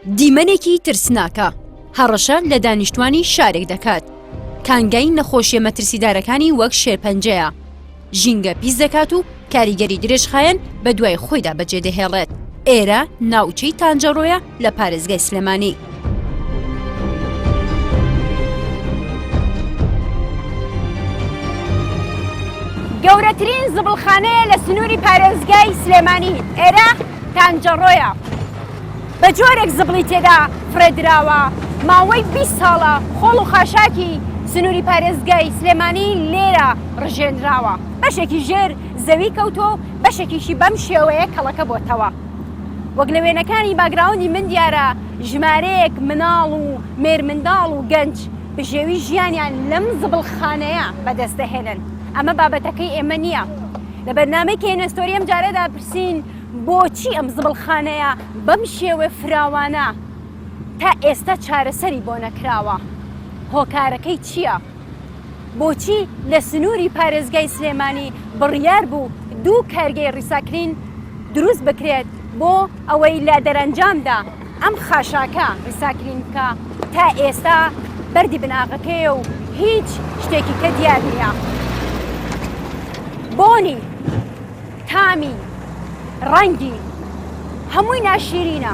دیمەنێکی ترسناکە هەڕەشە لە دانیشتوانی شارێک دەکات کانگای نەخۆشیە مەترسیدارەکانی وەک شێرپەنجەیە ژینگە پیس دەکات و کاریگەری درێژخایەن بە دوای خۆیدا بەجێدەهێڵێت ئێرە ناوچەی تانجەڕۆیە لە پارێزگای سلێمانی. گەورەترین زبڵخانەیە لە سنووری پارێزگای سلێمانی ئێرە تانجەڕۆیە بە جۆرێک زبڵی تێدا فڕێدراوە ماوەی 20 ساڵە خۆڵ و خاشاکی سنووری پارێزگای سلێمانی لێرە ڕژێنراوە بەشێکی ژێر زەوی کەوتۆ و بەشێکیشی بەم شێوەیە کەڵەکە بۆتەوە وەک لە وێنەکانی باگراوندی من دیارە ژمارەیەک مناڵ و مێرمنداڵ و گەنج بژێوی ژیانیان لەم زبڵخانەیە بەدەست دەهێنن ئەمە بابەتەکەی ئێمە نییە لە بەرنامەی KNN Story ئەم جارەدا پرسین بۆچی ئەم زبڵخانەیە بەم شێوە فراوانە تا ئێستا چارەسەری بۆ نەکراوە هۆکارەکەی چییە؟ بۆچی لە سنووری پارێزگای سلێمانی بڕیار بوو دوو کارگەی ڕیساکلین دروست بکرێت بۆ ئەوەی لە دەرەنجامدا ئەم خاشاکە ڕیساکلین بکا تا ئێستا بەردی بناغەکەیە و هیچ شتێکی کە دیار نییە بۆنی تامی ڕەنگی هەمووی ناشیرینە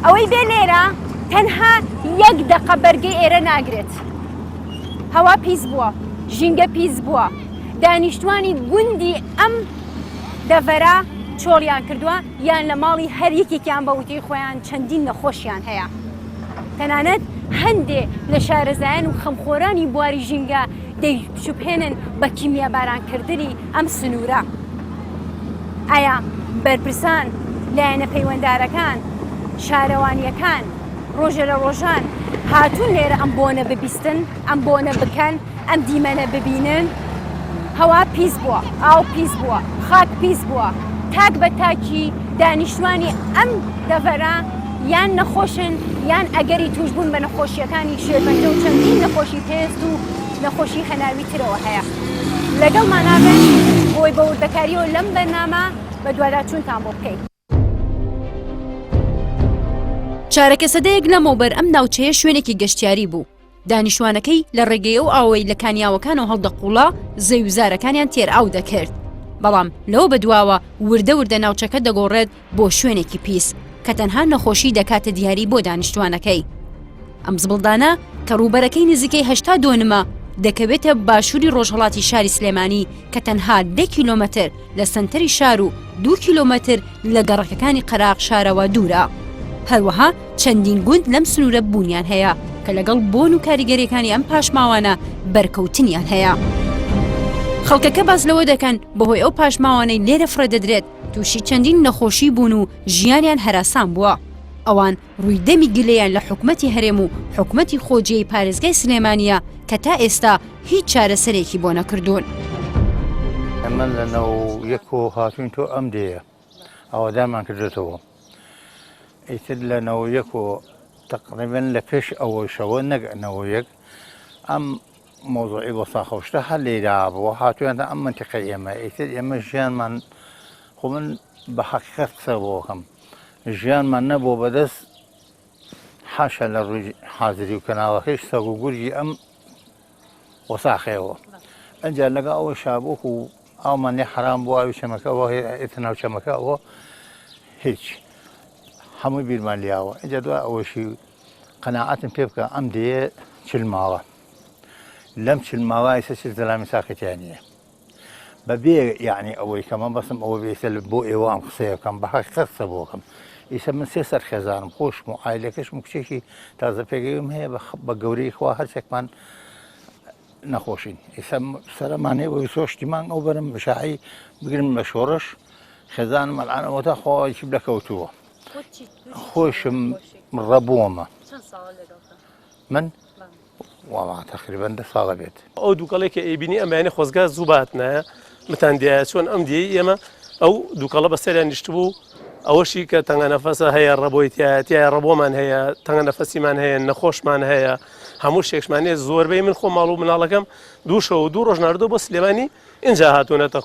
ئەوەی بێ لێرە تەنها یەک دەقە بەرگەی ئێرە ناگرێت هەوا پیس بووە ژینگە پیس بووە دانیشتوانی گوندی ئەم دەڤەرە چۆڵیان کردووە یان لە ماڵی هەر یەکێکیان بە وتەی خۆیان چەندین نەخۆشیان هەیە تەنانەت هەندێ لە شارەزایان و خەمخۆرانی بواری ژینگە دەیشوبهێنن بە کیمیابارانکردنی ئەم سنوورە. ئایا بەرپرسان، لایەنە پەیوەندارەکان، شارەوانییەکان ڕۆژێ لە ڕۆژان هاتوون لێرە ئەم بۆنە ببیستن، ئەم بۆنە بکەن، ئەم دیمەنە ببینن؟ هەوا پیس بووە، ئاو پیس بووە، خاک پیس بووە، تاک بە تاکی دانیشتوانی ئەم دەڤەرە یان نەخۆشن یان ئەگەری تووشبوون بە نەخۆشییەکانی شێرپەنجە و چەندین نەخۆشی پێست و نەخۆشی هەناوی ترەوە هەیە. لەگەڵمان نابن بۆی بە وردەکاریەوە لەم بەرنامە بەدواداچوونتان بۆ بکەین. چارەکە سەدەیەک لەمەوبەر ئەم ناوچەیە شوێنێکی گەشتیاری بوو. دانیشتوانەکەی لە ڕێگەی ئەو ئاوەی لە کانیاوەکانەوە هەڵدەقوڵا زەویوزارەکانیان تێرئاو دەکرد. بەڵام لەوە بەدواوە وردە وردە ناوچەکە دەگۆڕێت بۆ شوێنێکی پیس کە تەنها نەخۆشی دەکاتە دیاری بۆ دانیشتوانەکەی. ئەم زبڵدانە کە ڕووبەرەکەی نزیکەی 80 دۆنمە دەکەوێتە باشووری ڕۆژهەڵاتی شاری سلێمانی کە تەنها دە کیلۆمەتر لە سەنتەری شار و دوو کیلۆمەتر لە گەڕەکەکانی قەراغ شارەوە دوورە. هەروەها چەندین گوند لەم سنوورە بوونیان هەیە کە لەگەڵ بۆن و کاریگەریەکانی ئەم پاشماوانە بەرکەوتنیان هەیە. خەڵکەکە باس لەوە دەکەن بەهۆی ئەو پاشماوانەی لێرە فڕێدەدرێت تووشی چەندین نەخۆشی بوون و ژیانیان هەراسان بووە. ئەوان ڕووی دەمی گلەیان لە حکومەتی هەرێم و حکومەتی خۆجێی پارێزگای سلێمانییە کە تا ئێستا هیچ چارەسەرێکی بۆ نەکردوون. ئێمە لە نەو یەک و هاتوین تۆ ئەم دێیە ئاوادانمان کردێتەوە ئیتر لە نەوە یەک و تقریبن لە پێش ئەوەیشەوە نەک نەوە یەک ئەم مۆزوعی وەساخە و شتە هەر لێرا بووە هاتویانتە ئەم منتیقەی ئێمە ئیتر ئێمە ژیانمان خۆ من بە حەقیقەت قسە بۆ ئەکەم ژیانمان نەبووە بەدەست حاشا لە ڕووی حازری و کەناڵەکەی سەگ و گورگی ئەم وەساخەیەوە ئەجا لەگە ئەوە شابۆک و ئاومان لێ حرام بۆ ئاوی چەمەکە ئەوە ئێتە ناو چەمەکە ئەوە هیچ هەمووی بیرمان لیاوە ئەجا دوای ئەوەشی قەناعەتم پێ بکە ئەم دێیە چل ماڵە لەم چل ماڵە ئیسە چل زەلامی ساقی تیا نییە بەبێ یعنی ئەوەی کە مەبەستم ئەوە بێ ئیسە بۆ ئێوە ئەم قسەیە بکەم بە حەقیقەت قسە بۆ بکەم ئیسە من سێ سەر خێزانم خۆشم و عایلەکەشم و کچێکی تازە پێگەیم هەیە بە گەورەی خوا هەرچێکمان نەخۆشین ئیسە سەرمان هەیە بۆ سۆشتی مانگ ئەو بەرم بشاعی بگرم بە شۆڕش خێزانم ئەلان ئەوەتا خۆی لەکەوتووە خۆشم ڕەبوومە من وەڵا تەقریبەن دە ساڵە بێت. ئەو دووکەڵەی کە ئەیبینی ئەم بەیانی خۆزگا زوو بهاتنایە بتان دیایە چۆن ئەم دیەی ئێمە ئەو دووکەڵە بەسەریان نیشتبوو ئەوەشی کە تەنگە نەفەسە هەیە ڕەبۆی تایە تایە ڕەبۆمان هەیە تەنگە نەفەسیمان هەیە نەخۆشمان هەیە هەموو شتێکشمان هەیە زۆربەی من خۆ ماڵ و مناڵەکەم دوو شەو و دوو ڕۆژ ناردووە بۆ سلێمانی ئینجا هاتوونەتە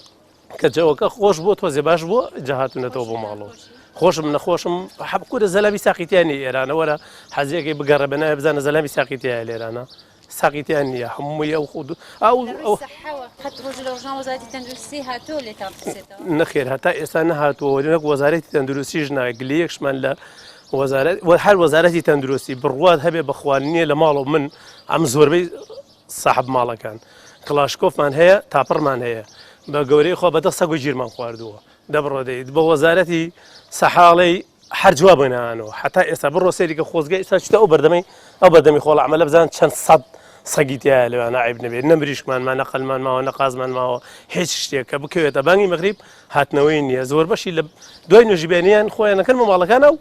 کە جەوەکە خۆش بووە تۆزێ باش بووە جا هاتوونەتەوە بۆ ماڵەوە. خۆشم نەخۆشم حەب کورە زەلامی ساقی تیا نیە ئێرانە وەرە حەزیەکەی بگەڕێ بە ناوێ بزانە زەلامی ساقی تیایە لێرانە ساقی تیا نییە هەمووی ئەو خود ئەو ئەو قەت ڕۆژ لە ڕۆژان وەزارەتی تەندروستی هاتووە لێتان بپرسێتەوە؟ نەخێر هەتا ئێستا نەهاتووە نەک وەزارەتی تەندروستیش نا گلەیەکشمان لە وەزارەت هەر وەزارەتی تەندروستی بڕوات هەبێ بەخوا نییە لە ماڵەوە من ئەم زۆربەی ساحب ماڵەکان کڵاشکۆفمان هەیە تاپڕمان هەیە بە گەورەی خۆ بەدە سەگ و گیرمان خواردووە دەبڕۆ دەیت بە وەزارەتی سەحاڵەی هەر جواب نانەوە حتا ئێستا بڕۆ سەیری کە خۆزگە ئێستا چتە ئەو بەردەمەی ئەو بەردەمی خۆڵ عملە بزان چەند سەد سەگی تایە لەوانە عیب نەبێت نە مریشکمان ما نە قەلمان ماوە نە قازمان ماوە هیچ شتێک کە بکەوێتە بانگی مەغریب هاتنەوەی نییە زۆر بەشی لە دوای نوێژی بەیانیان خۆیان نەکەن بە ماڵەکانە و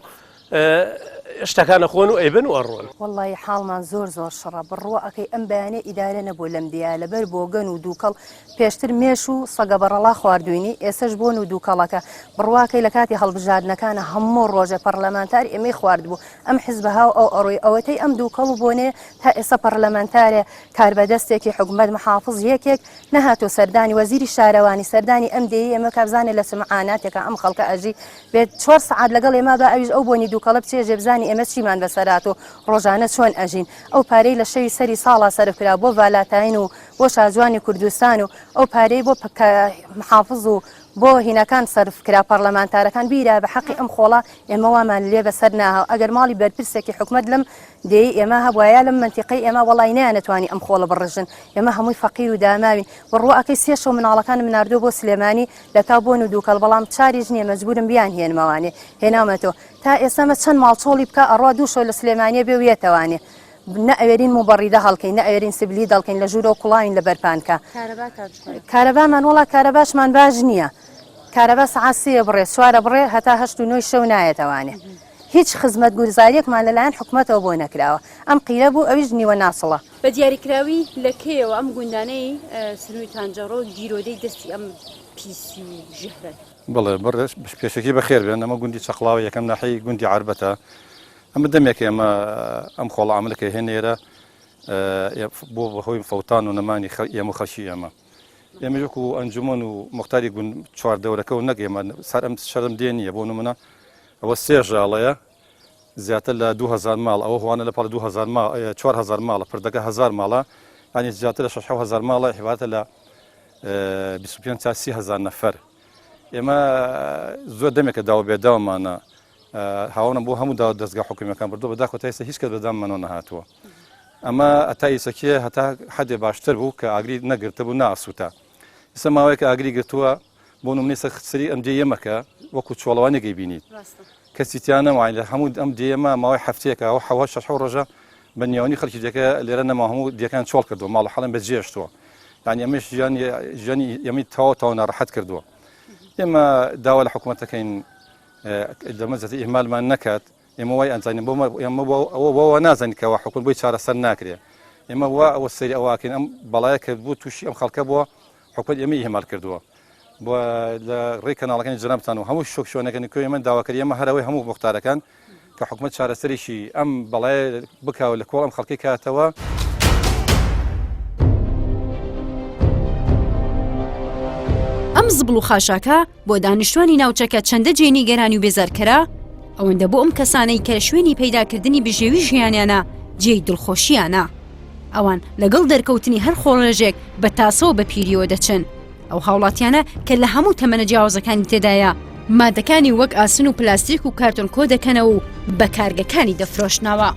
شتەکانە خۆن و ئەیبن و ئەڕۆن. وەڵڵاهی حاڵمان زۆر زۆر شڕە بڕوا ئەکەی ئەم بەیانیە ئیدارە نەبوو لەم دێیە لەبەر بۆگەن و دووکەڵ پێشتر مێش و سەگە بەڕەڵا خواردوینی ئێسەش بۆن و دووکەڵەکە بڕواکەی لە کاتی هەڵبژاردنەکانە هەموو ڕۆژێ پەڕلەمانتار ئێمەی خواردبوو ئەم حزبە هاو ئەو ئەڕۆی ئەوەتەی ئەم دووکەڵ و بۆنەیە تا ئێسە پەڕلەمانتارێ کاربەدەستێکی حکومەت محافز یەکێک نەهاتوو سەردانی وەزیری شارەوانی سەردانی ئەم دێیەی ئێمە بکا بزانێ لە چ معاناتێکا ئەم خەڵکە ئەژی بێت چوار سەعات لەگەڵ ئێمە با ئەویش ئەو بۆنی دووکەڵە بچێژێ بزانی ئێمە چیمان بەسەر هاتوو ڕۆژانە چۆن ئەژین ئەو پارەی لە شەوی سەری ساڵا سەرف کرا بۆ ڤالاتاین و بۆ شاجوانی کوردستان و ئەو پارەی بۆ محافز و بۆ هینەکان سەرف کرا پەڕلەمانتارەکان بیرە بە حەقی ئەم خۆڵە ئێمە وامان لێ بەسەر ناها ئەگەر ماڵی بەرپرسێکی حکومەت لەم دێی ئێمە هەبوایە یا لەم مەنتیقەی ئێمە وەڵای نەیانەتوانی ئەم خۆڵە بڕژن ئێمە هەمووی فەقیر و داماوین بڕوا ئەکەی سێ شەو مناڵەکانم ناردووە بۆ سلێمانی لەتاو بۆن و دووکەڵ بەڵام چاریش نییە مەجبورم بیان هێنمەوانێ هێناومەتەوە تا ئێسەمە چەند ماڵ چۆڵی بکا ئەڕوا دوو شەو لە سلێمانیە بێ و یەتەوانێ نە ئەوێرین موبەڕیدە هەڵکەین نە ئەوێرین سبلیت هەڵکەین لە ژوورەوە کوڵاوین لە بەرپانکە کارەباتان چۆنە؟ کارەبامان وەڵا کارەباشمان باش نییە کارەبا سەعات سێ بڕێ چوارە بڕێ هەتا هەشت و نۆی شەو نایەتەوانێ هیچ خزمەتگورزاریەکمان لەلایەن حکومەتەوە بۆ نەکراوە ئەم قیرە بوو ئەویش نیوە ناسڵە. بە دیاریکراوی لە کەیەوە ئەم گوندانەی سنووری تانجەڕۆ گیرۆدەی دەستی ئەم پیسی و ژەهرەن؟ بەڵێ بەڕێز پێشەکی بەخێر بێن ئەمە گوندی چەقڵاوە یەکەم ناحیەی گوندی عەربەتە ئەمە دەمێکە ئێمە ئەم خۆڵە عەملەکە هێنێرە بۆ بەهۆی فەوتان و نەمانی ئێمە و خەڵکی ئێمە ئێمە وەکو ئەنجومەن و مختاری گوند چوار دەورەکە و نەک ئێمە سەر ئەم شەرم دێ نییە بۆ نمونە ئەوە سێ ژاڵەیە زیاتر لە 2000 ماڵ ئەوە هوانە لە پاڵ 2000 ماڵ 4000 ماڵە پردەکە 1000 ماڵە ینی زیاتر لە 6000 ماڵە حیواتە لە 25 تا 30 هزار نەفەر ئێمە زۆر دەمێکە داوە بێداومانە هاوانم بۆ هەموو داوە دەستگا حکومیەکان بردووە بەداخەوە تا ئێستا هیچ کەس بەداممانەوە نەهاتووە ئەمە ئەتا ئیسەکیە هەتا حەدێ باشتر بوو کە ئاگری نەگرتبوو ناسووتا ئیسە ماوەیەکە ئاگری گرتووە بۆ نمونەی سەر سەری ئەم دێیەمەکە وەکو چۆڵەوانێک ئەیبینیت کەسی تیا نەما لە هەموو ئەم دێیەمە ماوەی هەفتەیەکە ئەو حەوە شەش حەو ڕۆژە بە نیاونی خەڵکی دێکە لێرە نەما هەموو دێکان چۆڵ کردووە ماڵ و حاڵیان بەجێهێشتووە یعنی ئەمەش ژیانی ژیانی ئێمەی تەواو تەواو ناڕەحەت کردووە ئێمە داوا لە حکوومەتەکەین دەمەزەتی ئیهمالمان نەکات ئێمە وای ئەنزانین بۆ ئێمە ئەوە بۆ نازانین کەەوە حکوم بۆی چارەسەر ناکرێ ئێمە وا ئەوە سەری ئەوواکەین ئەم بەڵایە کە بوو تووشی ئەم خەڵکە بووە حکومت ئێمە ئیهمال کردووە بۆ لە ڕێی کەناڵەکانی جەنابتان و هەموو شۆک شوێنەکانی کوێ ئێمە داواکاری ئێمە هەرەوەی هەموو مختارەکان کە حکومت چارەسەرێکی ئەم بەڵایە بکاوە لە کۆڵ ئەم خەڵکی کاتەوە. ئەم زبڵ و خاشاکە بۆ دانیشتوانی ناوچەکە چەندە جێی نیگەرانی و بێزارکەرە، ئەوەندە بۆ ئەم کەسانەی کە شوێنی پەیداکردنی بژێوی ژیانیانە جێی دڵخۆشییانە. ئەوان لەگەڵ دەرکەوتنی هەر خۆڵڕێژێک بە تاسەوە بە پیریەوە دەچن. ئەو هاوڵاتیانە کە لە هەموو تەمەنە جیاوازەکانی تێدایە، مادەکانی وەک ئاسن و پلاستیک و کارتۆن کۆدەکەنەوە و بە کارگەکانی دەفرۆشنەوە.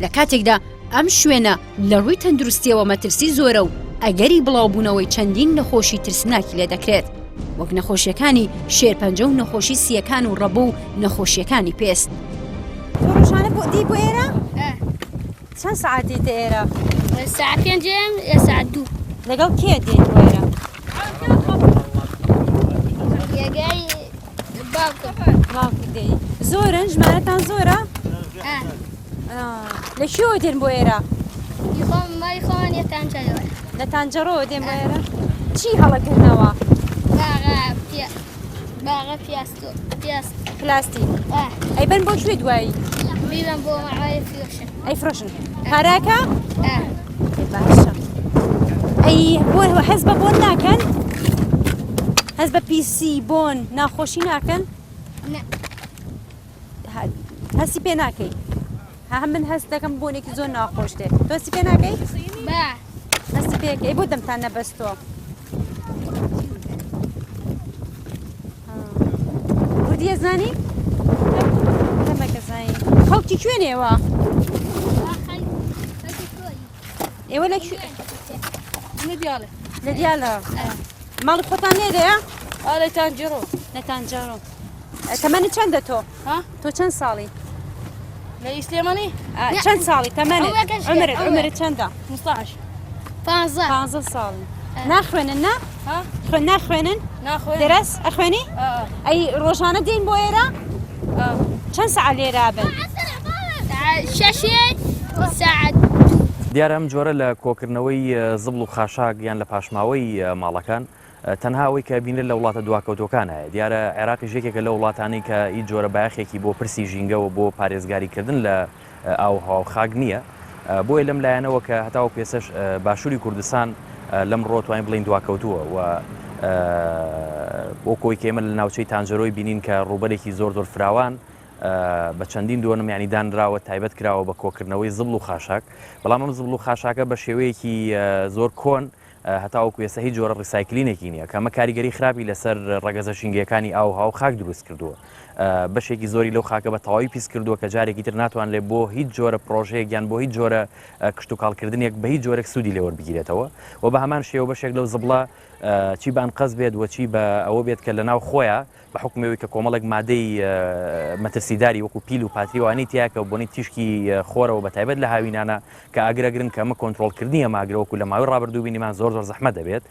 لە کاتێکدا ئەم شوێنە لە ڕووی تەندروستیەوە مەترسی زۆرە و ئەگەری بڵاوبوونەوەی چەندین نەخۆشی ترسناکی لێ دەکرێت وەک نەخۆشیەکانی شێرپەنجە و نەخۆشی سیەکان و ڕەبۆ و نەخۆشیەکانی پێست. ڕۆژانە بۆ دی بۆ ئێرە چەند سەعات دیتە ئێرە؟ ساعت پێنج یا ساعت دوو. لەگەڵ کێ دێیت بۆ ئێرە؟ یەگای باوکم. باوکت دێی. زۆرن ژمارەتان زۆرە؟ لە کوێوە دێن بۆ ئێرە؟ ماڵی خۆمان لە تانجەرۆیە. لە تانجەرۆوە دێن بۆ ئێرە؟ چی هەڵەکردنەوە؟ باغە پیاز. پلاستیک. ئەیبەن بۆ کوێ دوایی؟ بیبەن بۆ مەعوای فرۆشن. ئەی فرۆشن. پارەکە؟ باشە. ئەی بۆ هەز بە بۆن ناکەن؟ هەز بە پیسی بۆن ناخۆشی ناکەن؟ نا. هەستی پێ ناکەی ها من هەست دەکەم بۆنێکی زۆر ناخۆش دێت تۆ هەستی پێ ناکەی با هەستی پێکەی بۆ دەمتان نەبەستووە کوردی ئەزانی کەمەکە زانی خەڵکی کوێن ئێوە ئێوە لە کوێ لە دیالە لە دیالە ماڵی خۆتان لێرەیە لە تانجەرۆ لە تانجەرۆ تەمەنی چەندە تۆ تۆ چەند ساڵی لە سلێمانی چەند ساڵی تەمەنت عمرت عمرت چەندە 15 پانزە پانزە ساڵی ناخوێنن نا خوێن ناخوێنن دەرس ئەخوێنی ئەی ڕۆژانە دێن بۆ ئێرە چەند سەعات لێرە بن شەشێ ساعت دیارە ئەم جۆرە لە کۆکردنەوەی زبڵ و خاشاک یان لە پاشماوەی ماڵەکان تەنها ئەوەی کە بینرێت لە وڵاتە دواکەوتووەکانایە. دیارە عێراقیش یەکێکە لەو وڵاتانەی کە هیچ جۆرە بایەخێکی بۆ پرسی ژینگە و بۆ پارێزگاریکردن لە ئاو و هەوا و خاک نییە. بۆیە لەم لایەنەوە کە هەتاوەکو ئێستەش باشووری کوردستان لەم ڕووە توانین بڵێین دواکەوتووە و وەکو ئەوەی کە ئێمە لە ناوچەی تانجەرۆی بینین کە ڕووبەرێکی زۆر زۆر فراوان بە چەندین دۆنم یانی دانراوە تایبەت کراوە بە کۆکردنەوەی زبڵ و خاشاک بەڵام ئەم زبڵ و خاشاکە بە شێوەیەکی زۆر کۆن هەتاوەکو ئێستا هیچ جۆرە recycling ێکی نییە، کە ئەمە کاریگەری خراپی لەسەر ڕەگەزە ژینگەیەکانی ئاو و هەوا و خاک دروست کردووە. بەشێکی زۆری لەو خاکە بە تەواوی پیس کردووە کە جارێکی تر ناتوانرێت بۆ هیچ جۆرە پڕۆژەیەک یان بۆ هیچ جۆرە کشتوکاڵکردنێک بە هیچ جۆرێک سوودی لێ وەربگیرێتەوە و بە هەمان شێوە بەشێک لەو زبڵە چی بە ئەنقەست بێت و چی بە ئەوە بێت کە لەناو خۆیان بە حوکمی ئەوەی کە کۆمەڵێک مادەی مەترسیداری وەکو پیل و پاتری وانەی تیایە کە بۆنەی تیشکی خۆرەوە بە تایبەت لە هاوینانە کە ئاگر ئەگرن کە ئەمە کۆنترۆڵکردنی ئەم ئاگرە وەکو لە ماوەی ڕابردوو بینیمان زۆر زۆر زەحمەت دەبێت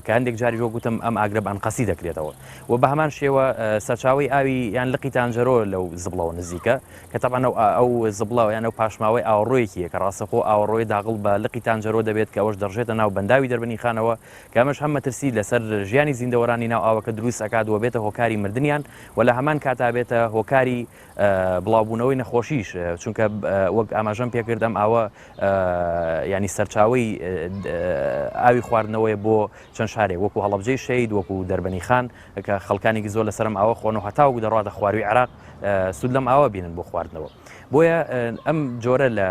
کە هەندێک جاریش وەک وتم ئەم ئاگرە بە ئەنقەستی دەکرێتەوە و بە هەمان شێوە سەرچاوەی ئاوی یان لقی تانجەرۆ لەو زبڵەوە نزیکە کە تەبعەن ئەو ئەو زبڵە یان ئەو پاشماوەی ئاوەڕۆیەکی کە ڕاستەخۆ ئاوەڕۆی داغڵ بە لقی تانجەرۆ دەبێت کە ئەوەش دەڕژێتە ناو بەنداوی دەربەنیخانەوە کە ئەمەش هەم مەترسی لەسەر ژیانی زیندەوەرانی ناو ئاوەکە دروست ئەکات و بێتە هۆکاری مردنیان و لە هەمان کاتا بێتە هۆکاری بڵاوبوونەوەی نەخۆشیش چونکە وەک ئاماژەم پێکرد ئەم ئاوە ینی سەرچاوەی ئاوی خواردنەوەی بۆ چەند شارێک وەکو هەڵەبجەی شەید وەکو دەربەنی خان کە خەڵکانێکی زۆر لەسەرم ئاوە خۆن و هەتاوەکو دەڕاتە خواروی عێراق سوود لەم ئاوە بینن بۆ خواردنەوە بۆیە ئەم جۆرە لە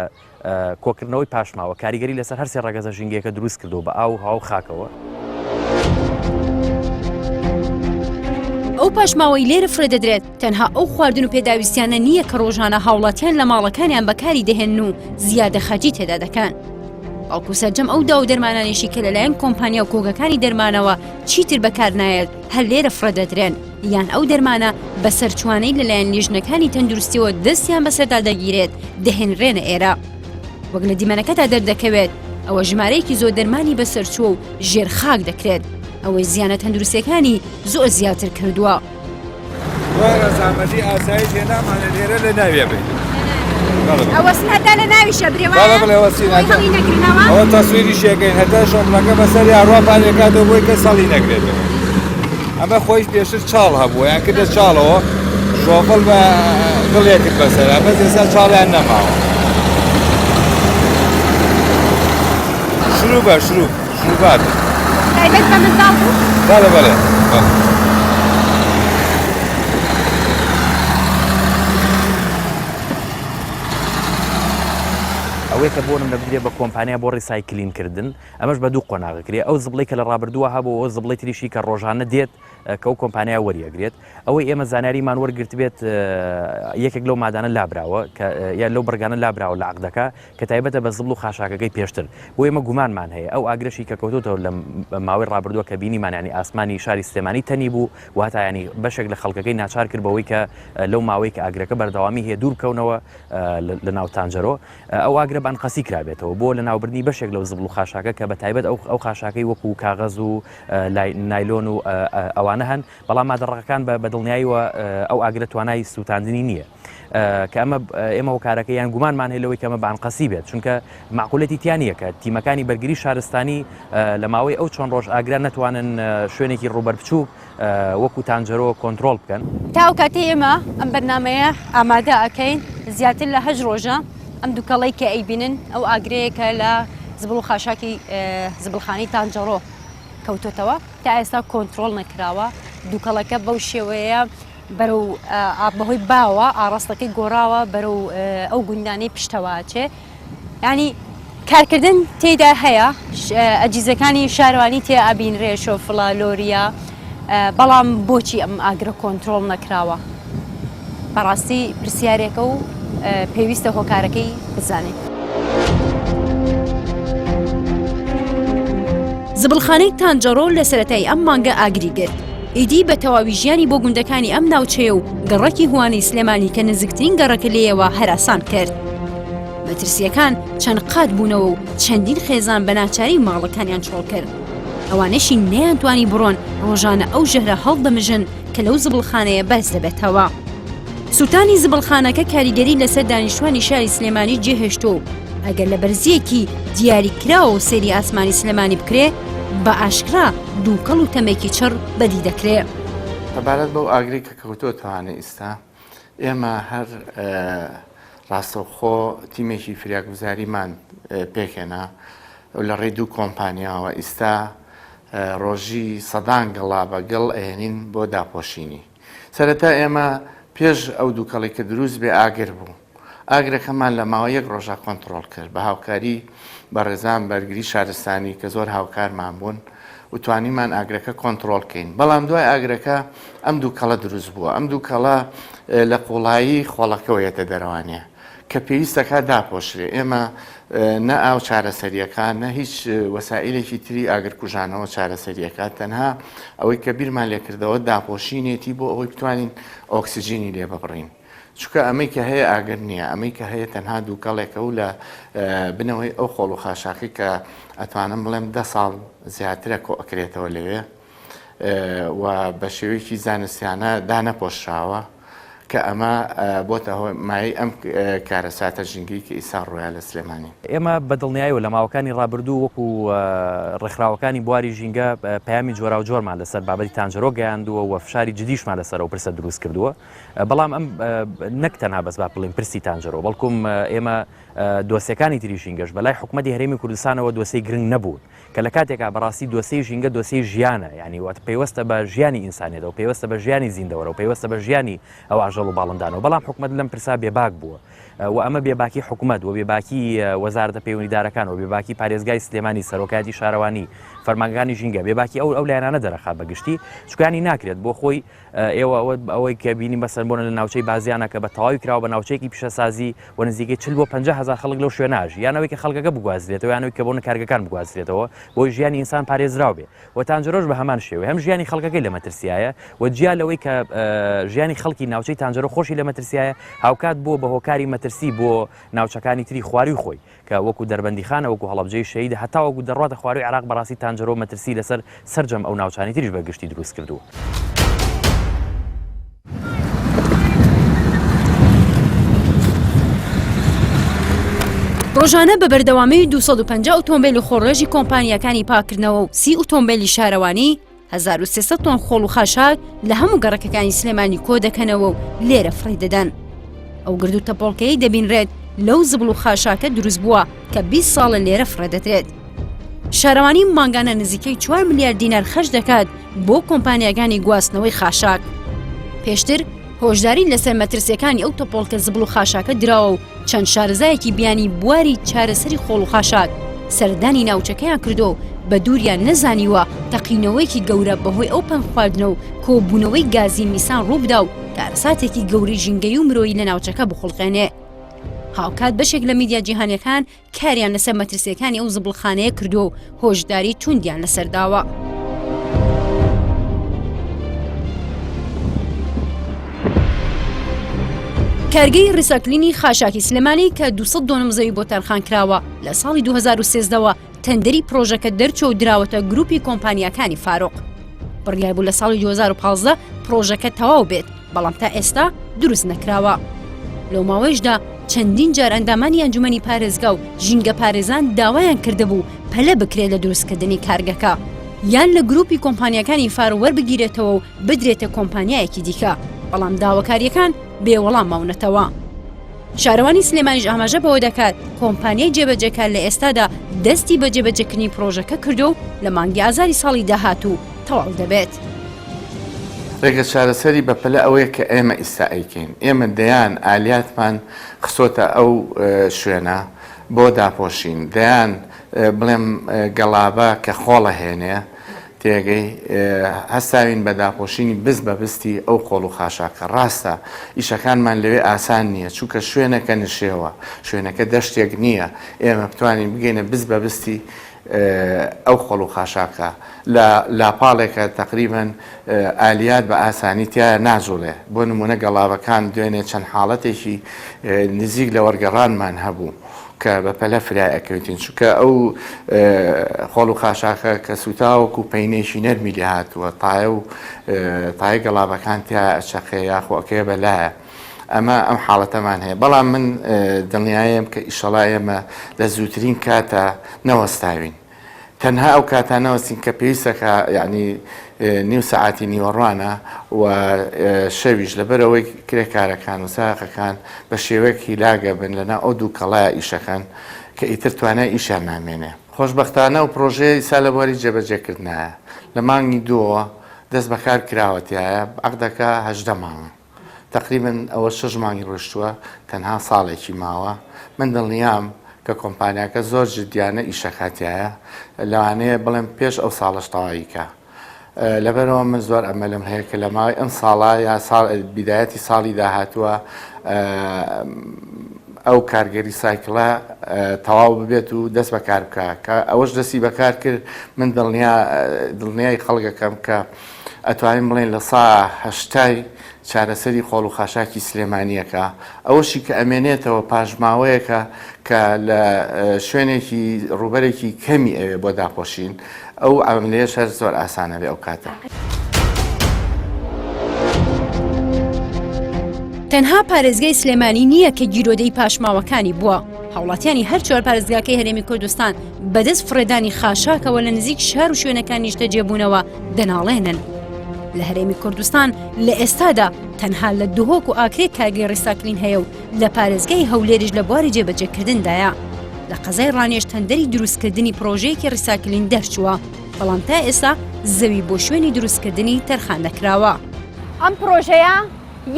کۆکردنەوەی پاشماوە کاریگەری لەسەر هەرسێ ڕەگەزە ژینگەیەکە دروست کردووە بە ئاو و هەوا و خاکەوە. ئەو پاشماوەی لێرە فرێ دەدرێت تەنها ئەو خواردن و پێداویستیانە نییە کە ڕۆژانە هاوڵاتیان لە ماڵەکانیان بەکاری دەهێنن و زیادە خەرجی تێدا دەکەن. بەڵکو سەرجەم ئەو داو دەرمانانیشی کە لەلایەن کۆمپانیا و کۆگەکانی دەرمانەوە چیتر بەکارنایەت هەر لێرە فڕێ دەدرێن. یان ئەو دەرمانە بەسەرچووانەی لەلایەن لیژنەکانی تەندروستیەوە دەستیان بەسەردا دەگیرێت دەهێنرێنە ئێرە. وەک لە دیمەنەکەدا دەردەکەوێت ئەوە ژمارەیەکی زۆر دەرمانی بەسەرچووە و ژێر خاک دەکرێت ئەوەی زیانە تەندروستیەکانی زۆر زیاتر کردووە. دوای ڕەزامەندی ئاسایش هێنامانە لێرە لە ناویە بین. ئەوەسن هەتا لە ناویشە برێ وایە؟ بەڵێ بڵێ وەسین بۆی هەڵی نەگرنەوە؟ ئەوە تەسویری شێکەین هەتا شۆفڵەکە بەسەر یاڕوا پانێکاتەوە بۆی کەس هەڵی نەگرێتەوە. ئەمە خۆیش پێشتر چاڵ هەبوو یان کردە چاڵەوە شۆفڵ بە گڵێ کرد بەسەرا بەس ئێستا چاڵیان نەماوە. شروبە شروب شروبات. تایبەت بە منداڵ بوو؟ بەڵێ بەڵێ بەڵێ. ئەوەی کە بۆنم دەبدرێ بە کۆمپانیا بۆ recycling کردن ئەمەش بە دوو قۆناغ کرێ ئەو زبڵەی کە لە ڕابردووە هەبوو ئەو زبڵەی تریشی کە ڕۆژانە دێت کە ئەو کۆمپانیا وەریەگرێت ئەوەی ئێمە زانیاریمان وەرگرتبێت یەکێک لەو مادانە لابراوە کە یا لەو بڕگانە لابراوە لە عەقدەکە کە تایبەتە بە زبڵ و خاشاکەکەی پێشتر بۆ ئێمە گومانمان هەیە ئەو ئاگرەشی کە کەوتۆتەوە لە ماوەی ڕابردووە کە بینیمان ینی ئاسمانی شاری سلێمانی تەنی بوو و هەتا ینی بەشێک لە خەڵکەکەی ناچار کرد بەوەی کە لەو ماوەی کە ئاگرەکە بەردەوامی هەیە دوور بکەونەوە لە ناو تانجەرۆ ئەو ئاگرە بە ئەنقەستی کرابێتەوە بۆ لەناوبردنی بەشێک لەو زبڵ و خاشاکە کە بە تایبەت ئەو ئەو خاشاکەی وەکو کاغەز و نایلۆن و ئەوانە هەن بەڵام مادە ڕەقەکان بە دڵنیاییەوە ئەو ئاگرە توانای سووتاندنی نییە. کە ئەمە ئێمە هۆکارەکە یان گومانمان هەیە لەوەی کە ئەمە بە ئەنقەستی بێت چونکە مەعقولەتی تیا نییە کە تیمەکانی بەرگری شارستانی لە ماوەی ئەو چەند ڕۆژ ئاگرە نەتوانن شوێنێکی ڕووبەر بچووک وەکو تانجەرۆ کۆنترۆڵ بکەن. تا ئەو کاتەی ئێمە ئەم بەرنامەیە ئامادە ئەکەین زیاتر لە هەشت ڕۆژە ئەم دوکەڵەی کە ئەیبینن ئەو ئاگرەیە کە لە زبڵ و خاشاکی زبڵخانەی تانجەڕۆ کەوتۆتەوە تا ئێستا کۆنترۆڵ نەکراوە دوکەڵەکە بەو شێوەیە. بەرەو بەهۆی باوە ئاڕاستەکەی گۆڕاوە بەرەو ئەو گوندانەی پشتەوە ئەچێ ینی کارکردن تێدا هەیە ئەجیزەکانی شارەوانی تێ ئەبینرێ شۆفڵە لۆریە بەڵام بۆچی ئەم ئاگرە کۆنتترۆل نەکراوە بەڕاستی پرسیارێکە و پێویستە هۆکارەکەی بزانین. زبڵخانەی تانجەڕۆ لە سەرەتای ئەم مانگە ئاگری گرت. ئیدی بە تەواوی ژیانی بۆ گوندەکانی ئەم ناوچەیە و گەڕەکی هوانەی سلێمانی کە نزیکترین گەڕەکە لێیەوە هەراسان کرد. مەترسییەکان چەند قات بوونەوە و چەندین خێزان بە ناچاری ماڵەکانیان چۆڵ کرد. ئەوانەشی نەیانتوانی بڕۆن ڕۆژانە ئەو ژەهرە هەڵدەمژن کە لەو زبڵخانەیە بەرز دەبێتەوە. سووتانی زبڵخانەکە کاریگەری لەسەر دانیشتوانی شاری سلێمانی جێهێشتووە و ئەگەر لە بەرزییەکی دیاریکراوەوە سەیری ئاسمانی سلێمانی بکرێ، بە ئاشکرا دووکەڵ و تەمێکی چڕ بەدی دەکرێ. سەبارەت بەو ئاگرەی کە کەوتۆتەوانێ ئیستا، ئێمە هەر ڕاستەوخۆ تیمێکی فریاگوزاریمان پێکهێنا لە ڕێی دوو کۆمپانیاوە، ئیستا ڕۆژی سەدان گەڵا بە گڵ ئەهێنین بۆ داپۆشینی. سەرەتا ئێمە پێش ئەو دووکەڵی کە دروست بێ ئاگر بوو. ئاگرەکەمان لە ماوەی یەک ڕۆژا کۆنتڕۆڵ کرد بە هاوکاری بەڕێزان بەرگری شارستانی کە زۆر هاوکارمان بوون و توانیمان ئاگرەکە کۆنتڕۆڵ کەین. بەڵام دوای ئاگرەکە ئەم دووکەڵە دروست بووە. ئەم دووکەڵە لە قوڵایی خۆڵەکەوە یەتە دەرەوانێ کە پێویست دەکات داپۆشرێ. ئێمە نە ئاو چارەسەریەکە نە هیچ وەسائیلێکی تری ئاگرکوژانەوە چارەسەریەکە، تەنها ئەوەی کە بیرمان لێکردەوە داپۆشینێتی بۆ ئەوەی بتوانین ئۆکسجینی لێ ببڕین. چونکە ئەمەی کە هەیە ئاگر نییە، ئەمەی کە هەیە تەنها دووکەڵێکە و لە بنەوەی ئەو خۆڵ و خاشاکەی کە ئەتوانم بڵێم دە ساڵ زیاترە کۆ ئەکرێتەوە لەوێ و بە شێوەیەکی زانستیانە دانەپۆشراوە کە ئەمە بۆتە مایەی ئەم کارەساتە ژینگەی کە ئیستا ڕوویا لە سلێمانی. ئێمە بە دڵنیایەوە لە ماوەکانی ڕابردوو وەکو ڕێکخراوەکانی بواری ژینگە پەیامی جۆراوجۆرمان لەسەر بابەتی تانجەرۆ گەیاندووە و فشاری جدیشمان لەسەر ئەو پرسە دروست کردووە بەڵام ئەم نەک تەنها بەس با بڵێین پرسی تانجەرۆ بەڵکم ئێمە دۆسیەکانی تری ژینگەش بەلای حکومەتی هەرێمی کوردستانەوە دۆسیەی گرنگ نەبوون کە لە کاتێکا بەڕاستی دۆسیەی ژینگە دۆسیەی ژیانە یعنی وات پەیوەستە بە ژیانی ئینسانیەتەوە پەیوەستە بە ژیانی زیندەوەرەوە پەیوەستە بە ژیانی ئەو ئاژەڵ و باڵندانەوە بەڵام حکومەت لەم پرسا بێباک بووە و ئەمە بێباکی حکومەت و بێباکی وەزارەتە پەیوەندیدارەکان و بێباکی پارێزگای سلێمانی سەرۆکایەتی شارەوانی فەرمانگەکانی ژینگە بێباکی ئەو ئەو لایەنانە دەرەخات بە گشتی چکانی ناکرێت بۆ خۆی ئێوە ئەوە ئەوەی کە بینی مەسەن بۆنە لە ناوچەی بازیانە کە بە تەواوی کراوە بە ناوچەیەکی پیشەسازی و نزیکەی 40 بۆ 50 هەزار خەڵک لەو شوێنە ئەژی یان ئەوەی کە خەڵکەکە بگوازرێتەوە یان ئەوەی کە بۆنە کارگەکان بگوازرێتەوە بۆی ژیانی ئینسان پارێزراو بێ و تانجەرۆش بە هەمان شێوەی هەم ژیانی خەڵکەکەی لە مەترسیایە و جیا لەوەی کە ژیانی خەڵکی ناوچەی تانجەرۆ خۆشی لە مەترسیایە هاوکات بووە بە هۆکاری مەترسی بۆ ناوچەکانی تری خواروی خۆی کە وەکو دەربەندیخانە وەکو هەڵەبجەی شەهید هەتاوەکو دەڕواتە خواروی عێراق بەڕاستی تانجەرۆ مەترسی لەسەر سەرجەم ئەو ناوچانەی تریش بە گشتی دروست کردووە. ڕۆژانە بە بەردەوامی 250 ئۆتۆمبیل و خۆڕێژی کۆمپانیاکانی پاکردنەوە و سی ئۆتۆمبیلی شارەوانی 1300 تۆن خۆڵ و خاشاک لە هەموو گەڕەکەکانی سلێمانی کۆ دەکەنەوە و لێرە فڕی دەدەن. ئەو گرد و تەپۆڵکەی دەبینرێت لەو زبڵ و خاشاکە دروست بووە کە 20 ساڵە لێرە فڕێ دەدرێت. شارەوانی مانگانە نزیکەی 4 ملیار دینار خەرج دەکات بۆ کۆمپانیاکانی گواستنەوەی خاشاک. پێشتر هۆشداری لەسەر مەترسیەکانی ئەو تەپۆڵکە زبڵ و خاشاکە دراوە و چەند شارەزایەکی بیانی بواری چارەسەری خۆڵ و خاشاک سەردانی ناوچەکەیان کردو و بە دووریان نەزانیوە تەقینەوەیەکی گەورە بەهۆی ئەو پەنگخواردنە و کۆبوونەوەی گازی میسان ڕووبدا و کارەساتێکی گەورەی ژینگەیی و مرۆیی لە ناوچەکە بخوڵقێنێ. هاوکات بەشێک لە میدیا جیهانیەکان کاریان لەسەر مەترسیەکانی ئەو زبڵخانەیە کردووە و هۆشداری توندیان لەسەر داوە. کارگەی ڕیساکلینی خاشاکی سلێمانی کە 200 دۆنم زەوی بۆ تەرخان کراوە لە ساڵی 2013ەوە تەندەری پرۆژەکە دەرچوە و دراوەتە گروپی کۆمپانیاکانی فاروق. بڕیار بوو لە ساڵی 2015 پرۆژەکە تەواو بێت بەڵام تا ئێستا دروست نەکراوە. لەو ماوەیشدا چەندین جار ئەندامانی ئەنجومەنی پارێزگا و ژینگە پارێزان داوایان کردبوو پەلە بکرێت لە دروستکردنی کارگەکە یان لە گروپی کۆمپانیاکانی فار وەربگیرێتەوە و بدرێتە کۆمپانیایەکی دیکە بەڵام داواکاریەکان بێ وەڵام ماونەتەوە. شارەوانی سلێمانیش ئاماژە بەوە دەکات کۆمپانیای جێبەجێکار لە ئێستادا دەستی بە جێبەجێکردنی پرۆژەکە کردو و لە مانگی ئازاری ساڵی داهاتوو تەواو دەبێت. ڕێگە چارەسەری بەپەلە ئەوەیە کە ئێمە ئیستا ئەیکەین. ئێمە دەیان ئالیاتمان خستۆتە ئەو شوێنە بۆ داپۆشین، دەیان بڵێم گەڵابە کە خۆڵ ئەهێنێ، تێگەی، هەستاوین بە داپۆشینی بست بە بستی ئەو خۆڵ و خاشاکە. ڕاستە ئیشەکانمان لەوێ ئاسان نییە، چونکە شوێنەکە نشێوە، شوێنەکە دەشتێک نییە ئێمە بتوانین بگەینە بست بە بستی ئەو خۆڵ و خاشاکە. لە لاپاڵێکە تەقریبەن ئالیات بە ئاسانی تیایا ناجوڵێ. بۆ نموونە گەڵابەکان دوێنێ چەند حاڵەتێکی نزیک لە وەرگەڕانمان هەبوو کە بە پەلە فرای ئەکەوتین چونکە ئەو خۆڵ و خاشاکە کە سووتاوە وەکوو پەینێکی نەرمی لێ هاتووە تایە و تایە گەڵابەکان تیایا ئەچەقێ یاخۆ ئەکەوێ بە لایە. ئەمە ئەم حاڵەتەمان هەیە بەڵام من دڵنیایم کە ئیشەڵا ئێمە لە زووترین کاتا نەوەستاوین. تەنها ئەو کاتانە وەستین کە پێویستەکە یعنی نیو سەعاتی نیوەڕوانە و شەویش لەبەرئەوەی کرێکارەکان و سایەقەکان بە شێوەیەک هیلاگە بن لەناو ئەو دووکەڵایە ئیشەکەن کە ئیتر توانای ئیشیان نامێنێ. خۆشبەختانە ئەو پڕۆژەیە ئیستا لە بواری جێبەجێکردنایە لە مانگی دووەوە دەست بەکار کراوە تیایا عەقدەکە 18 مانگە. تەقریبەن ئەوە شەش مانگی ڕۆیشتووە تەنها ساڵێکی ماوە من دڵنیام کە کۆمپانیاکە زۆر جدیانە ئیشەکا تیایە لەوانەیە بڵێم پێش ئەو ساڵەش تەواوی کا لەبەرەوە من زۆر ئەمەلم هەیە کە لە ماوەی ئەم ساڵە یا ساڵ بیدایەتی ساڵی داهاتووە ئەو کارگەری سایکڵە تەواو ببێت و دەست بەکار بکە کە ئەوەش دەستی بەکار کرد من دڵنیا دڵنیای خەڵکەکەم کە ئەتوانین بڵێین لە سا هەشتای چارەسەری خۆڵ و خاشاکی سلێمانییەکە، ئەوەشی کە ئەمێنێتەوە پاشماوەیەکە کە لە شوێنێکی ڕووبەرێکی کەمی ئەوێ بۆ داپۆشین، ئەو عەمەلیەش هەر زۆر ئاسان ئەبێ ئەو کاتە. تەنها پارێزگای سلێمانی نییە کە گیرۆدەی پاشماوەکانی بووە، هاوڵاتیانی هەر چوار پارێزگاکەی هەرێمی کوردستان بەدەست فڕێدانی خاشاکەوە لە نزیک شار و شوێنەکان نیشتەجێبوونەوە دەناڵێنن. لە هەرێمی کوردستان لە ئێستادا تەنها لە دهۆک و ئاکرێ کارگەی ڕیساکلین هەیە و لە پارێزگای هەولێریش لە بواری جێبەجێکردندایە. لە قەزای ڕانیەش تەندەری دروستکردنی پرۆژەیەکی ڕیساکلین دەرچووە، بەڵام تا ئێستا زەوی بۆ شوێنی دروستکردنی تەرخان نەکراوە. ئەم پرۆژەیە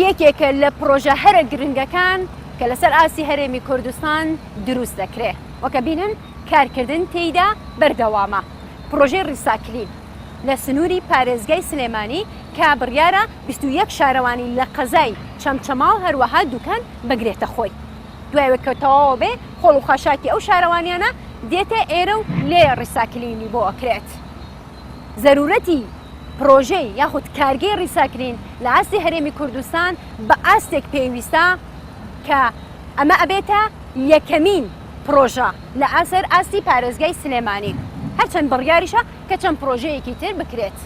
یەکێکە لە پرۆژە هەرە گرنگەکان کە لەسەر ئاستی هەرێمی کوردستان دروست دەکرێ. وەک ئەبینن کارکردن تێیدا بەردەوامە. پڕۆژەی ڕیساکلین لە سنووری پارێزگای سلێمانی کە بڕیارە 21 شارەوانی لە قەزای چەمچەماڵ هەروەها دوکان بگرێتە خۆی. دوای ئەوەی کە تەواو بێ خۆڵ و خاشاکی ئەو شارەوانیانە دێتە ئێرە و لێ ڕیساکلینی بۆ ئەکرێت. زەرورەتی پڕۆژەی یاخود کارگەی ڕیساکلین لە ئاستی هەرێمی کوردستان بە ئاستێک پێویستە کە ئەمە ئەبێتە یەکەمین پڕۆژە لە ئاسەر ئاستی پارێزگای سلێمانی، هەرچەند بڕیاریشە کە چەند پڕۆژەیەکی تر بکرێت.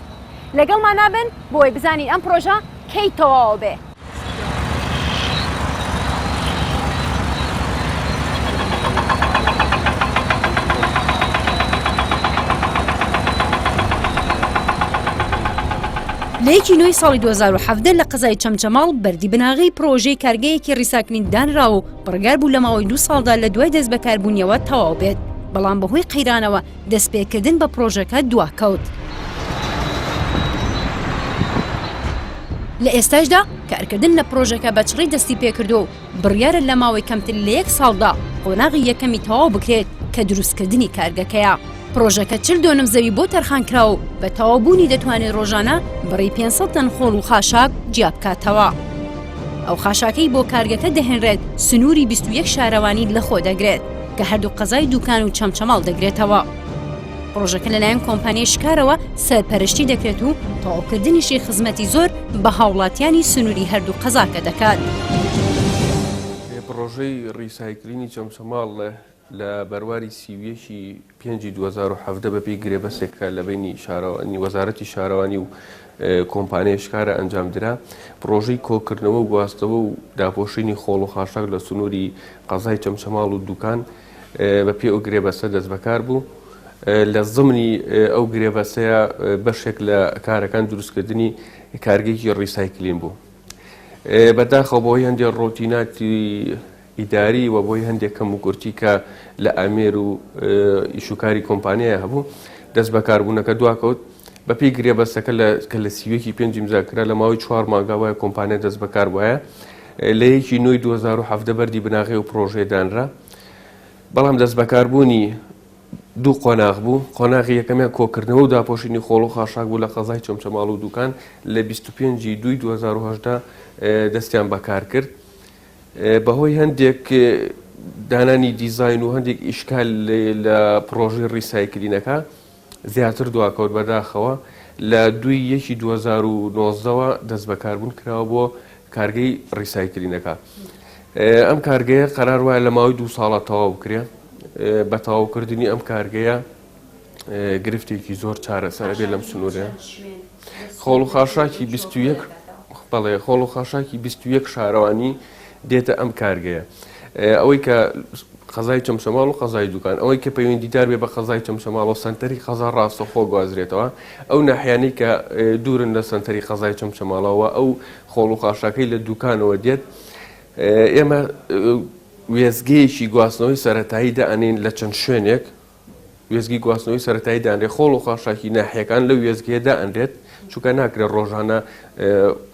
لەگەڵمان نابن بۆی بزانین ئەم پڕۆژە کەی تەواو بێ. لە یەکی نۆی ساڵی 2017 لە قەزای چەمچەماڵ بەردی بناغەی پڕۆژەی کارگەیەکی ڕیساکلین دانرا و بڕیار بوو لە ماوەی دوو ساڵدا لە دوای دەستبەکاربوونیەوە تەواو بێت، بەڵام بەهۆی قەیرانەوە دەستپێکردن بە پڕۆژەکە دواکەوت. لە ئێستاشدا کارکردن لە پڕۆژەکە بە چڕی دەستی پێکردووە و بڕیارە لە ماوەی کەمتر لە یەک ساڵدا قۆناغی یەکەمی تەواو بکرێت کە دروستکردنی کارگەکەیە. پڕۆژەکە 40 دۆنم زەوی بۆ تەرخانکراوە و بە تەواوبوونی دەتوانێت ڕۆژانە بڕی 500 تەن خۆڵ و خاشاک جیابکاتەوە. ئەو خاشاکەی بۆ کارگەکە دەهێنرێت سنووری 21 شارەوانی لەخۆ دەگرێت کە هەردوو قەزای دوکان و چەمچەماڵ دەگرێتەوە. پڕۆژەکە لەلایەن کۆمپانیای شکارەوە سەرپەرشتی دەکرێت و تەواوکردنیشی خزمەتی زۆر بە هاوڵاتیانی سنووری هەردوو قەزاکە دەکات. پڕۆژەی ڕیسایکلینی چەمچەماڵ لە بەرواری 31 ی پێنجی 2017 بەپێی گرێبەستێک کە لە بەینی شارەوانی وەزارەتی شارەوانی و کۆمپانیای شکارە ئەنجامدرا، پڕۆژەی کۆکردنەوە و گواستنەوە و داپۆشینی خۆڵ و خاشاک لە سنووری قەزای چەمچەماڵ و دوکان بەپێی ئەو گرێبەستە دەستبەکار بوو. لە زمنی ئەو گرێبەستەیە بەشێک لە کارەکان دروستکردنی کارگەیەکی ڕیسایکلین بوو. بەداخەوە بەهۆی هەندێک ڕۆتیناتی ئیداری و بۆی هەندێک کەموکورتی کە لە ئامێر و ئیشوکاری کۆمپانیای هەبوو دەست بەکاربوونەکە دواکەوت. بەپێی گرێبەستەکە لە کە لە 31 پێنج ئیمزا کرا لە ماوەی چوار مانگا وایە کۆمپانیا دەست بەکار بوایە لە یەکی نۆی 2017 بەردی بناغەی و پرۆژەیە دانرا بەڵام دەست بەکاربوونی دوو قۆناغ بوو، قۆناغی یەکەمیان کۆکردنەوە و داپۆشینی خۆڵ و خاشاک بوو لە قەزای چەمچەماڵ و دوکان لە 25 ی دووی 2018 دەستیان بەکار کرد. بەهۆی هەندێک دانانی دیزاین و هەندێک ئیشکال لە پڕۆژەی ڕیسایکلینەکە زیاتر دواکەوت بەداخەوە لە دووی یەکی 2019ەوە دەست بەکاربوون کراوە بۆ کارگەی ڕیسایکلینەکە. ئەم کارگەیە قەرار وایە لە ماوەی دوو ساڵە تەواو بکرێ. بە تەواوکردنی ئەم کارگەیە گرفتێکی زۆر چارەسەر ئەبێت لەم سنوورە. خۆڵ و خاشاکی 21 بەڵێ خۆڵ و خاشاکی 21 شارەوانی دێتە ئەم کارگەیە. ئەوەی کە قەزای چەمچەماڵ و قەزای دوکان ئەوەی کە پەیوەندیدار بێ بە قەزای چەمچەماڵ و سنتەری قەزا ڕاستەخۆ گوازرێتەوە ئەو ناحیانەی کە دوورن لە سنتەری قەزای چەمچەماڵەوە ئەو خۆڵ و خاشاکەی لە دوکانەوە دێت ئێمە وێستگەیەکی گواستنەوەی سەرەتایی دائەنێین لە چەند شوێنێک، وێستگەی گواستنەوەی سەرەتایی دانرێت، خۆڵ و خاشاکی ناحیەکان لەو وێستگەیە دائەنرێت، چونکە ناکرێت ڕۆژانە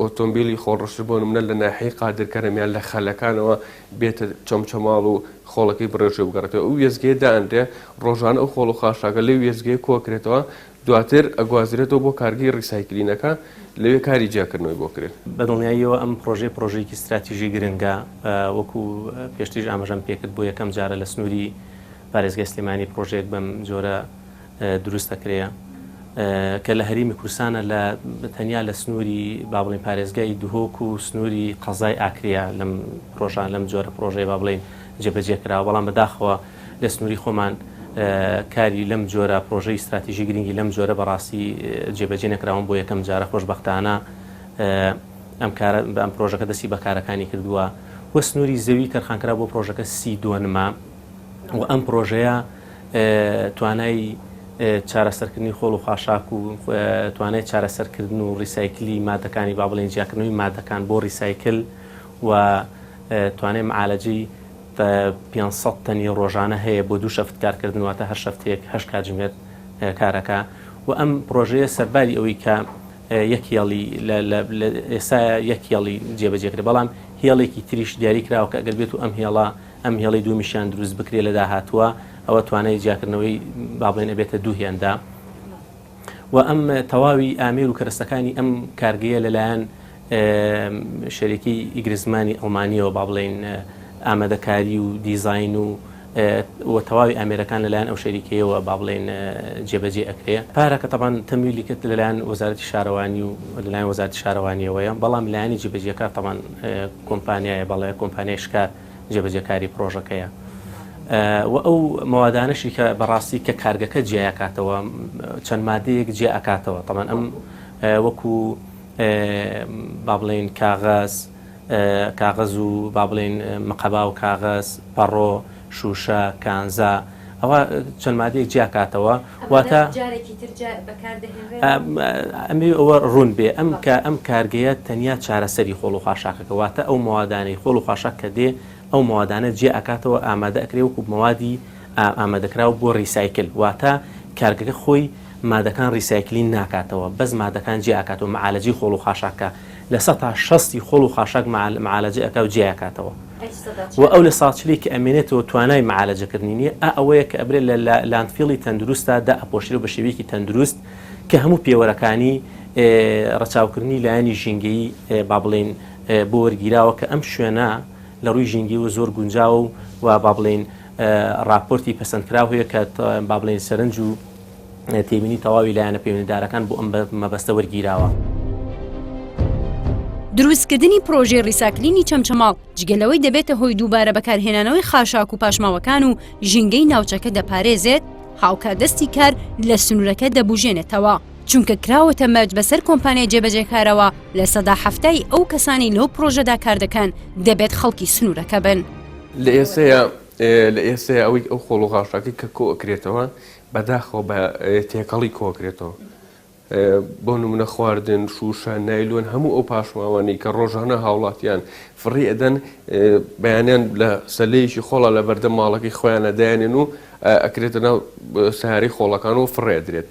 ئۆتۆمبیلی خۆڵڕشتر بۆ نمونە لە ناحیەی قادرکەرەم یان لە خەلەکانەوە بێتە چەمچەماڵ و خۆڵەکەی بڕێژێ و بگەڕێتەوە. ئەو وێستگەیە دائەنرێ، ڕۆژانە ئەو خۆڵ و خاشاکە لەو وێستگەیە کۆکرێتەوە، دواتر ئەگوازرێتەوە بۆ کارگەی ڕیسایکلینەکە، لەوێ کاری جیاکردنەوەی بۆ کرێت. بە دڵنیاییەوە ئەم پڕۆژەیە پڕۆژەیەکی ستراتیژی گرنگە، وەکو پێشتریش ئاماژەم پێکرد بۆ یەکەم جارە لە سنووری پارێزگای سلێمانی پڕۆژەیەک بەم جۆرە دروست دەکرێ کە لە هەرێمی کوردستانە لە تەنیا لە سنووری با بڵێین پارێزگای دهۆک و سنووری قەزای ئاکریا لەم پڕۆژە لەم جۆرە پڕۆژەیە با بڵێین جێبەجێ کراوە، بەڵام بەداخەوە لە سنووری خۆمان کاری لەم جۆرە پرۆژەی ستراتیژی گرنگی لەم جۆرە بەڕاستی جێبەجێ نەکراون بۆ یەکەم جارە خۆشبەختانە ئەم کارە ئەم پرۆژەکە دەستی بە کارەکانی کردووە و سنووری زەوی تەرخانکرا بۆ پرۆژەکە سی دۆنمە و ئەم پرۆژەیە توانای چارەسەرکردنی خۆڵ و خاشاک و توانای چارەسەرکردن و ڕیسایکلی مادەکانی با بڵێن جیاکردنەوەی مادەکان بۆ ڕیسایکل و توانای معالەجەی 500 تەنی ڕۆژانە هەیە بۆ دوو شەفت کارکردن واتە هەر شەفتێک هەشت کاتژمێر کارەکە و ئەم پرۆژەیە سەرباری ئەوەی کە یەک هێڵی ئێستا یەک هێڵی جێبەجێکرێت بەڵام هێڵێکی تریش دیاری کراوە کە ئەگەر بێت و ئەم هێڵە ئەم هێڵی دوومیشیان دروست بکرێت لە داهاتووە ئەوە توانای جیاکردنەوەی با بڵێن ئەبێتە دوو هێندە و ئەم تەواوی ئامێر و کەرەستەکانی ئەم کارگەیە لەلایەن شەریکەی ئیگرزمانی ئەڵمانیەوە با بڵێین ئامادەکاری و دیزاین و و تەواوی ئامێرەکان لەلایەن ئەو شەریکەیەوە با بڵێین جێبەجێ ئەکرێ. پارەکە تەبان تەمویلی کرد لەلایەن وەزارەتی شارەوانی و لەلایەن وەزارەتی شارەوانیەوەیە بەڵام لایەنی جێبەجێکار تەبان کۆمپانیایە بەڵێ کۆمپانیای شکار جێبەجێکاری پڕۆژەکەیە و ئەو مەوادانەشی کە بەڕاستی کە کارگەکە جیاکاتەوە چەند مادەیەک جیا ئەکاتەوە تەبان ئەم وەکو با بڵێین کاغەز کاغەز و با بڵێین مقەبا و کاغەز پەڕۆ شوشە کانزا ئەوە چەند مادەیەک جیاکاتەوە واتە ئەمەوێ ئەوە ڕوون بێ ئەم کە ئەم کارگەیە تەنیا چارەسەری خۆڵ و خاشاکەکە واتە ئەو مەوادانەی خۆڵ و خاشاک کە دێ ئەو مەوادانە جیا ئەکاتەوە ئامادە ئەکرێ وەکو مەوادی ئامادەکراو بۆ ڕیسایکل واتە کارگەکە خۆی مادەکان ڕیسایکلین ناکاتەوە بەس مادەکان جیا ئەکاتەوە معالەجەی خۆڵ و خاشاکە لە سەتا شەستی خۆڵ و خاشاک معالەجە ئەکا و جیای ئەکاتەوە و ئەو لە سا چلی کە ئەمێنێتەوە توانای معالەجەکردنی نییە ئا ئەوەیە کە ئەبرێت لە landfill ی تەندروستا دا ئەپۆشرێ و بە شێوەیەکی تەندروست کە هەموو پێوەرەکانی ڕەچاوکردنی لایەنی ژینگەیی با بڵێین بۆ وەرگیراوە کە ئەم شوێنە لە ڕووی ژینگەیەوە زۆر گونجاوە و و با بڵێین ڕاپۆرتی پەسەندکراو هەیە کە با بڵێین سەرنج و تێبینی تەواوی لایەنە پەیوەندیدارەکان بۆ ئەم مەبەستە وەرگیراوە. دروستکردنی پرۆژەی ڕیساکلینی چەمچەماڵ جگە لەوەی دەبێتە هۆی دووبارە بەکارهێنانەوەی خاشاک و پاشماوەکان و ژینگەی ناوچەکە دەپارێزێت، هاوکات دەستی کار لە سنوورەکە دەبوژێنێتەوە، چونکە کراوەتە مەرج بەسەر کۆمپانیای جێبەجێکارەوە 70% ئەو کەسانەی لەو پرۆژەدا کاردەکەن دەبێت خەڵکی سنوورەکە بن. لە ئێستەیا لە ئێستەیا ئەوەی ئەو خۆڵ و خاشاکەی کە کۆ ئەکرێتەوە بەداخەوە بە تێکەڵی کۆکرێتەوە بۆ نمونە خواردن شوشە نایلۆن هەموو ئەو پاشماوانەی کە ڕۆژانە هاوڵاتیان فڕی ئەدەن بەیانیان لە سەلەیەکی خۆڵا لە بەردەم ماڵەکەی خۆیانە دایانێن و ئەکرێتە ناو سیارەی خۆڵەکان و فڕێ ئەدرێت.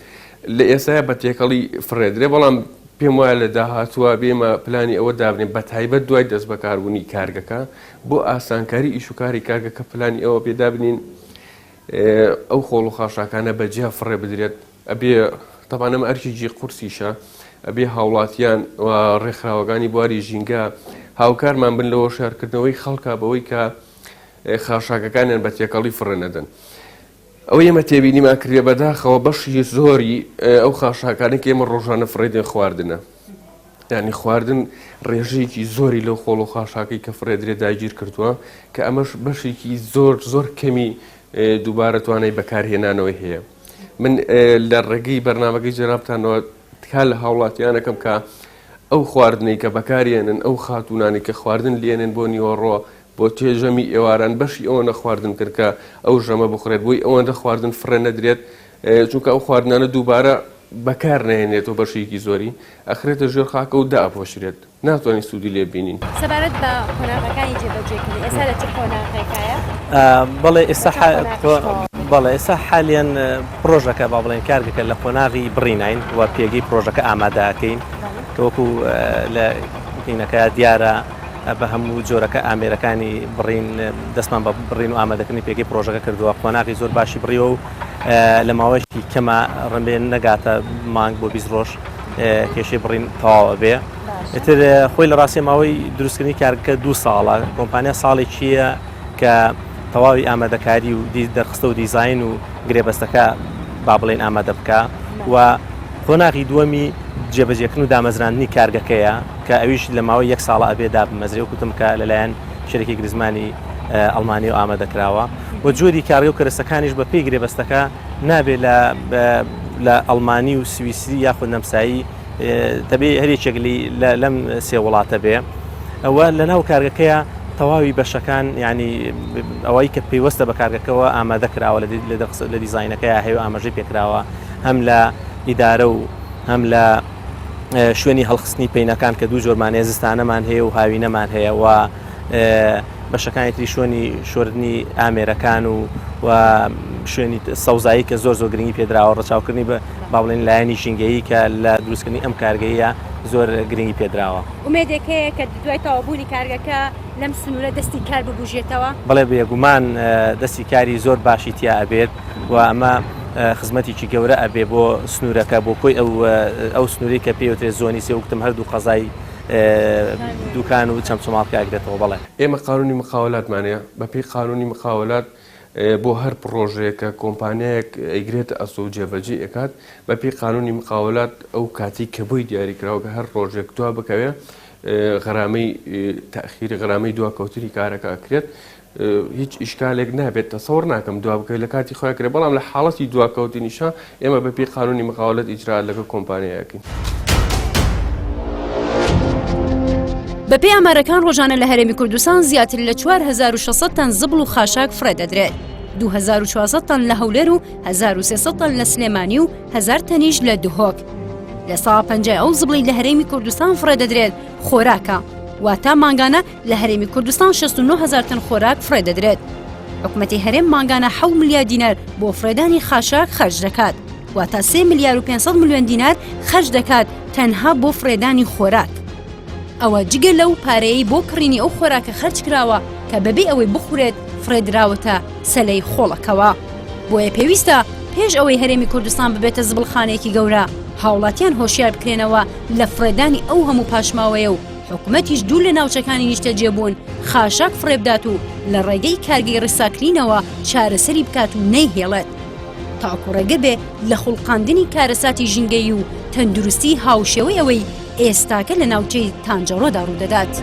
لە ئێستایا بە تێکەڵی فڕێدرێ بەڵام پێم وایە لە داهاتووە بێمە پلانی ئەوە دابنێن بە تایبەت دوای دەست بەکاربوونی کارگەکە بۆ ئاسانکاری ئیش و کاری کارگەکە پلانی ئەوە پێ دابنین ئەو خۆڵ و خاشاکانە بە جیا فڕێ بدرێت ئەبێ تەبان ئەمە ئەرکێکی قورسیشە ئەبێ هاوڵاتیان و ڕێکخراوەکانی بواری ژینگە هاوکارمان بن لە هۆشیارکردنەوەی خەڵکە بەوەی کە خاشاکەکانیان بە تێکەڵی فڕێ نەدەن. ئەوەی ئێمە تێبینیمان کردیە بەداخەوە بەشی زۆری ئەو خاشاکانەی کە ئێمە ڕۆژانە فڕێدێن خواردنە. یعنی خواردن ڕێژەیەکی زۆری لەو خۆڵ و خاشاکەی کە فڕێدرێ داگیر کردووە کە ئەمەش بەشێکی زۆر زۆر کەمی دووبارە توانای بەکارهێنانەوەی هەیە. من لە ڕێگەی بەرنامەکەی جەنابتانەوە تکا لە هاوڵاتیانەکەم کە ئەو خواردنەی کە بەکارێنن ئەو خاتوونانی کە خواردن لێنن بۆ نیوەڕۆ بۆ تێ ژەمی ئێواران بەشی ئەوەنە خواردن کرد کە ئەو ژەمە بخورێت بۆی ئەوەندە خواردن فڕێ نەدرێت چونکە ئەو خواردنانە دووبارە بەکار نهێنێتەوە بەشێکی زۆری ئەخرێتە ژێر خاکە و داپۆشرێت ناتوانین سوودی لێ بینین. سەبارەت بە قۆناغەکانی جێبەجێکردن ئێستا لە چ قۆناغێکایە؟ بەڵێ ئێستا بەڵێ ئێستا حالیەن پڕۆژەکە با بڵێن کارگەکە لە قۆناغی بڕیناین و پێگەی پڕۆژەکە ئامادەکەین کە وەکو لە بینەکە دیارە بە هەموو جۆرەکە ئامێرەکانی بڕین دەستمان بە بڕین و ئامادەکردنی پێگەی پڕۆژەکە کردووە قۆناغی زۆر باشی بڕیوە و لە ماوەیەکی کەمە ڕەنبێ نەگاتە مانگ بۆ 20 ڕۆژ کێشەی بڕین تەواوە بێ ئیتر خۆی لە ڕاستی ماوەی دروستکردنی کارگەکە دوو ساڵە کۆمپانیا ساڵێکیە کە تەواوی ئامادەکاری و دەرخستە و دیزین و گرێبەستەکە با بڵێن ئامادە بکە و قۆناغی دووەمی جێبەجێکردن و دامەزراندنی کارگەکەیە کە ئەویش لە ماوەی یەک ساڵە ئەبێ دابمەزرێ وەکو وتم کە لەلایەن شەریکەی گریزمانی ئەڵمانیەوە ئامادە کراوە و جۆری کارگە و کەرەستەکانیش بە پێی گرێبەستەکە نابێ لە لە ئەڵمانی و سویسری یاخود نەمسایی دەبێ هەر یەکێک لەم سێ وڵاتە بێ ئەوە لە ناو کارگەکەیە تەواوی بەشەکان ینی ئەوەی کە پەیوەستە بە کارگەکەەوە ئامادە کراوە لە دیزینەکەی هەیە ئاماژەی پێکراوە هەم لە ئیدارە و هەم لە شوێنی هەڵخستنی پەینەکان کە دوو جۆرمان هەیە زستانەمان هەیە و هاوینەمان هەیە و بەشەکانی تری شوێنی شۆردنی ئامێرەکان و و شوێنی سەوزایی کە زۆر زۆر گرنگی پێدراوە ڕەچاوکردنی بە با بڵێن لایەنی ژینگەیی کە لە دروستکردنی ئەم کارگەیە زۆر گرنگی پێدراوە. ئومێدێک هەیە کە دوای تەواوبوونی کارگەکە لەم سنوورە دەستی کار ببوژێتەوە؟ بەڵێ بێگومان دەستی کاری زۆر باشی تیا ئەبێت و ئەمە خزمەتێکی گەورە ئەبێ بۆ سنوورەکە بۆ کۆی ئەو ئەو سنووری کە پێوترێت زۆنی سێ وتم هەردوو قەزای دوکان و چەمچەماڵ کە ئەگرێتەوە بەڵێ. ئێمە قانونی مقاولاتمان هەیە، بەپێی قانونی مقاولات بۆ هەر پڕۆژەیەک کە کۆمپانیایەک ئەیگرێتە ئەستۆ و جێبەجێی ئەکات، بەپێی قانونی مقاولات ئەو کاتەی کە بۆی دیاری کراوە کە هەر ڕۆژێک دوا بکەوێ غەرامەی تەئخیر غەرامەی دواکەوتنی کارەکە ئەکرێت هیچ ئیشکالێک نابێت تەسەوڕ ناکەم دوا بکەوێت لە کاتی خۆیان کرێت بەڵام لە حاڵەتی دواکەوتنیشا ئێمە بەپێی قانونی مقاولەت ئیجرائات لەگەڵ کۆمپانیا ئەکەین. بەپێی ئامارەکان ڕۆژانە لە هەرێمی کوردستان زیاتر لە 4600 تەن زبڵ و خاشاک فڕێ دەدرێت. 2400 تەن لە هەولێر و 1300 تەن لە سلێمانی و 1000 تەنیش لە دهۆک. لە سا پەنجای ئەو زبڵی لە هەرێمی کوردستان فڕێ دەدرێت خۆراکە. واتە مانگانە لە هەرێمی کوردستان 69 هەزار تەن خۆراک فڕێ دەدرێت. حکومەتی هەرێم مانگانە 7 ملیار دینار بۆ فڕێدانی خاشاک خەرج دەکات. واتە 3 ملیار و 500 ملیۆن دینار خەرج دەکات تەنها بۆ فڕێدانی خۆراک. ئەوە جگە لەو پارەیەی بۆ کڕینی ئەو خۆراکە خەرج کراوە کە بەبێ ئەوەی بخورێت فڕێدراوەتە سەلەی خۆڵەکەوە. بۆیە پێویستە پێش ئەوەی هەرێمی کوردستان ببێتە زبڵخانەیەکی گەورە، هاوڵاتیان هۆشیار بکرێنەوە لە فڕێدانی ئەو هەموو پاشماوەیە و حکومەتیش دوور لە ناوچەکانی نیشتەجێبوون خاشاک فڕێبدات و لە ڕێگەی کارگەی ڕیساکلینەوە چارەسەری بکات و نەیهێڵێت تاکو ڕێگە بێ لە خوڵقاندنی کارەساتی ژینگەیی و تەندروستی هاوشێوەی ئەوەی ئێستاکە لە ناوچەی تانجەڕۆدا ڕوودەدات.